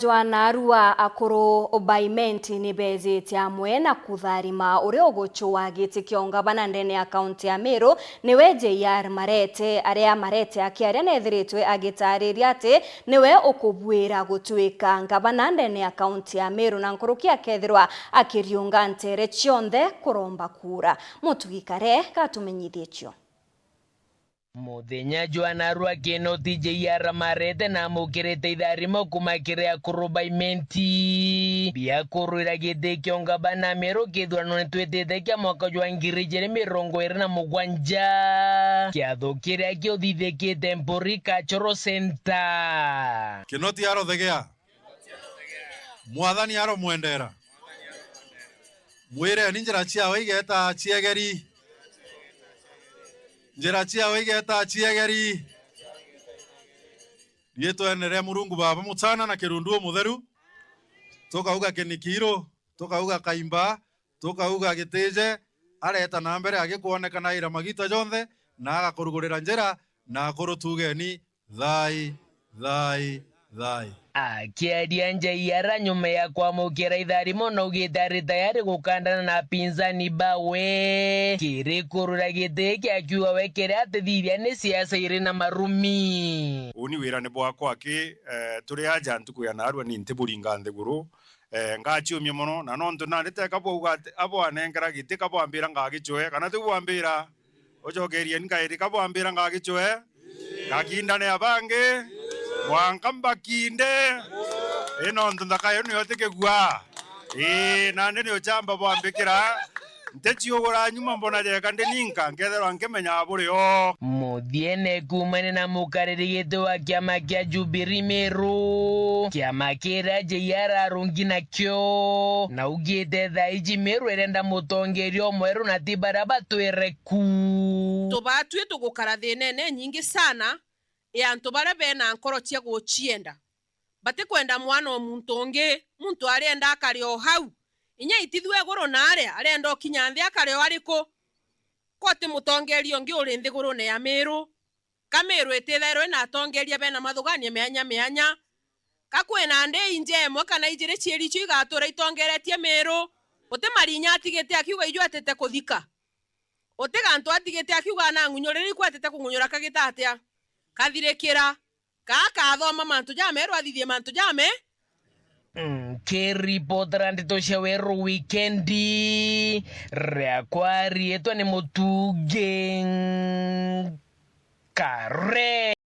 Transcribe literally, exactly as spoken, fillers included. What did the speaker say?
Jwa narua akuru ba Imenti ni beejite amwe na kutharima uria ugucua giti kia ungavana ndene ya kaunti ya Meru niwe J R Marete, aria Marete akiaria neethiritwe agitaariria ati niwe ukubuira gutuika ngavana ndene ya kaunti ya Meru na nkuruki akethirwa akiriunga nteere cionthe kuromba kura. Mutugi Kare gatumenyithie cio. Muthenya jwa narua Kinoti J R Marete na amukirite itharimo kuuma kiri akuru ba Imenti bia kurwira giti kia ungavana Meru kithurano ni twitite kia mwaka jwa ngiri ijiri mirongo iri na mugwanja, kiatho kiria kiuthithikite Mpuri Cultural Centre. Kinoti arothegea. Mwathani aromwendera. Mwireni njira ciawe igeeta ciegeri. Njira ciawe igeeta ciegeri. Riitwene ria Murungu Baba Mutana na Kirundu Umutheru, tukauga Kinikiru, tukauga Kaimba, tukauga Gitije, areeta na mbere agikwonekana ira magiita jonthe, na agakurugurira njira, na akuru tuugeni, Thai, thai, thai. Akiaria Njaiara nyuma ya kwamukira itharimo, naugite ari tayari gukandana na apinzani bawe kiri kurura giti giki, akiuga we kiri atithithia ni siasa iri na marumi. Uni wirani bwakwa aki, eh, turi aja ntuku ya narua ni ntiburinga nthiguru, eh, ngaciumia mono, na nontu nandi teka bwauga ati, abwanenkera giti kabwambira ngagicwe, kana tiu bwambira? Ucokerieni kairi, kabwambira ngagicwe, gakindane abangi, mwanka mbakinde. Ii nontu nthaka iyo niyo tikigua. Ii, nandi ni uchamba bwambikira. Ntichiugura nyuma mbona jeka ndi ninka, nkethirwa nkimenyaa buri o. Muthiene kuumania na mukariri giti wa kiama kia Jubilee Meru, kiama kiria J R arungi nakio, naugite thaa iji Meru irenda mutongeria umweru na ti baria batwire ku. Antu batwi tugukara thiinene inyingi sana ya antu baria bena nkoro cia gucienda. Batikwenda mwana o muntu ungi, muntu arienda akare o hau. Inya itithua iguru na aria, arenda ukinya nthi akare o ariku? Ko ti mutongeria ungi uri nthigurune ya Meru? Ka Meru itithairwe ina atongeria bena mathugania mianya mianya? Ka kwina ndii inje imwe kana ijiri ciiri icio igatura itongeretie Meru? Uti marinya atigite akiuga iju atite kuthika? Uti gantu atigite akiuga nang'unyurire iku atite kung'unyura kagita atia? Kathirikira. Kaa kathoma mantu jameru athithie mantu jame. Nkiripotera ndeto cia weru wikendi, riakwa riitwa ni Mutugi Nkare.